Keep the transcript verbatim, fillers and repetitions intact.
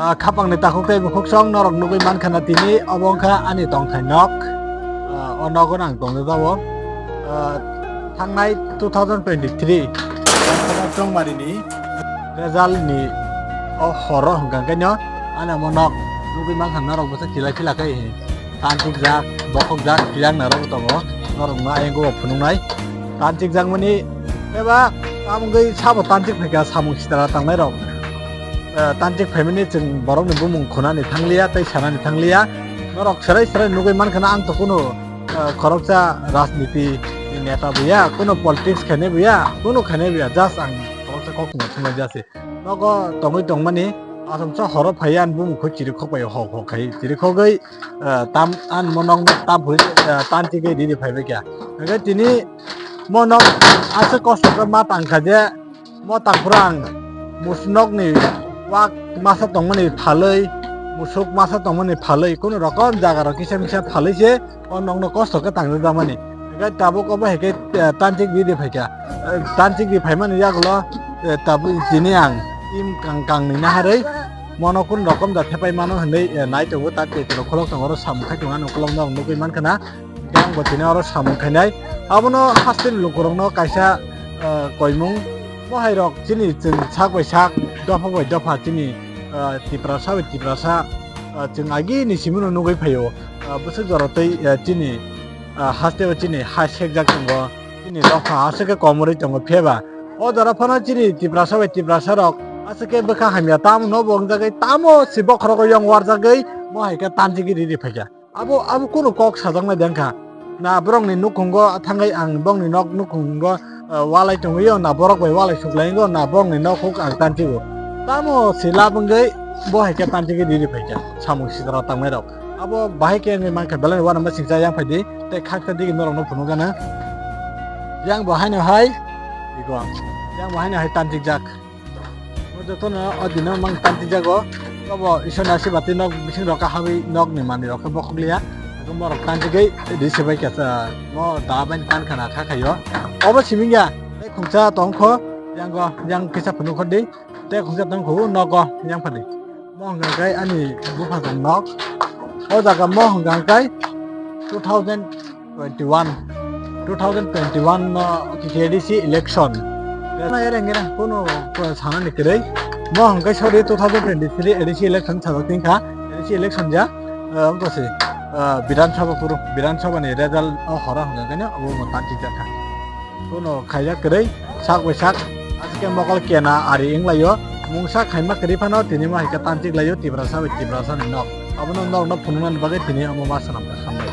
Ah, khapangni takhuk tei bukhuk song norok nugwi mankha na tini obo wngkha ani tongthai nok. Ah, o nogo ang tongwi jao. Ah, thangnai two thousand twenty-three Chongmarini result ni o horo hwnkha khe no ani omo nok nugwi mankha norok bwsa kilai phila khe. Tanchikjak, bokhokjak, phiyang narok tongo, norokno ayang o phunuknai. Tanchikjakmani eba tamungwi sabo tanchik phaikha samung sitra tangnairok. Eh, tanchik phaimani chwng borokni bumung khunani thangliya tei sanani thangliya. Norok serai serai nugwi mankha na ang to kuno, eh, khoroksa rajniti ni neta buya, kuno politics khainai buya, kuno khainai buya, just ang khoroksa kok no thumai jase. Nogo tongwi tongmani, asomsa horo phaiya, ani bumung kho chirikhok bai hok hok khai. Chirikhogwi, eh, tam, ani mo nok tam phuri, eh, tanchigwi riri phaibai kha. Hwnkhe tini mo nok aswk kosto khe ma tangkha je, mo tangphuru ang mus-, nokni wak masa tongmani phalwi, musuk masa tongmani phalwi, kunu rokom jaga rok kisa misa phalwi se, o nokno kosto khe tangjakmani. Hwnkhe tabuk obo hai khe, eh, tanchik riri phaikha. Eh, tanchik ri phaimani yagulo, eh, tabuk tini ang im kang kang ni naharwi mono kun rokom da thepai mano hinwi, eh, nai tongo, ta tei tei khulok tongo, oro samung khai tongo, ano ukulok no nugwi mankha na. Hwnkhe ang bo tini oro samung khainai. Abono haste ni lukurokno kaisa, eh, koimung, bo hai rok chini chwng sak bai sak, dopha bai dopha chini, eh, Tiprasa bai Tiprasa, eh, chwng agini simi no nugwi phaio. Ah, bwswk jora tei, eh, chini, ah, haste o chini ha sekjak tongo, chini dopha aswk khe komorwi tongo, phiyaba o jora phano chini Tiprasa bai Tiprasa rok aswk khe bwkha hamya tamo no bo wngjagwi, tamo se bokhorogo yong warjagwi mo hai khe tanchigwi riri phaikha. Abo, abo kunu kok sajaknai de wngkha. Na borokni nukhungo thangwi ang bongni nok nukhungo, eh, walai tongwi o, na borok bai walai suklai o, na borokni nok huk ang tanchigo. Tamo se lab wngwi bo hai khe tanchigwi riri phaikha samung sitra tangnairok. Abo bahai khe wngwi mankha, belai uanama singcha yang phaidi tei khaksa digi norokno phunukgana. Yang bo haino hai, iko, yang bo haino hai tanchikjak. O jotono o dino mang tanti jago. Obo Isor ni asirbad tei nok bising rok habwi nok ni manwi rok khe bokhok liya. Eko borok tanti gei risi bai kesa mo da bai tan khana kha khayo. Obo siming ya. Tei khungsa tong kho, yang go, yang kisa phunuk kho di. Tei khungsa tong kho nogo yang phadi. Mo hwnka khe ani bupha jang nok. O jaga mo hwnka khe two thousand twenty-one, two thousand twenty-one no A D C election. Na ere ngera kono, kono sana ni kwrwi. Mo hwnka sorry two thousand twenty-three A D C election sajak tingkha. A D C election ja, eh, wngkha se, eh, Bidhan Sabha puro, Bidhan Sabha ni result o hora hwnka khe no obo mo tanti jakha. Kono khaijak kwrwi, sak bai sak, aswk khe mokol kena ari wnglaio. Mungsa khaima kwrwi phano tini mo hai khe tanchik laio Tiprasa bai Tiprasa ni nok. Abono nok no phunuknani bagwi tini omo ma swnam kha hambai.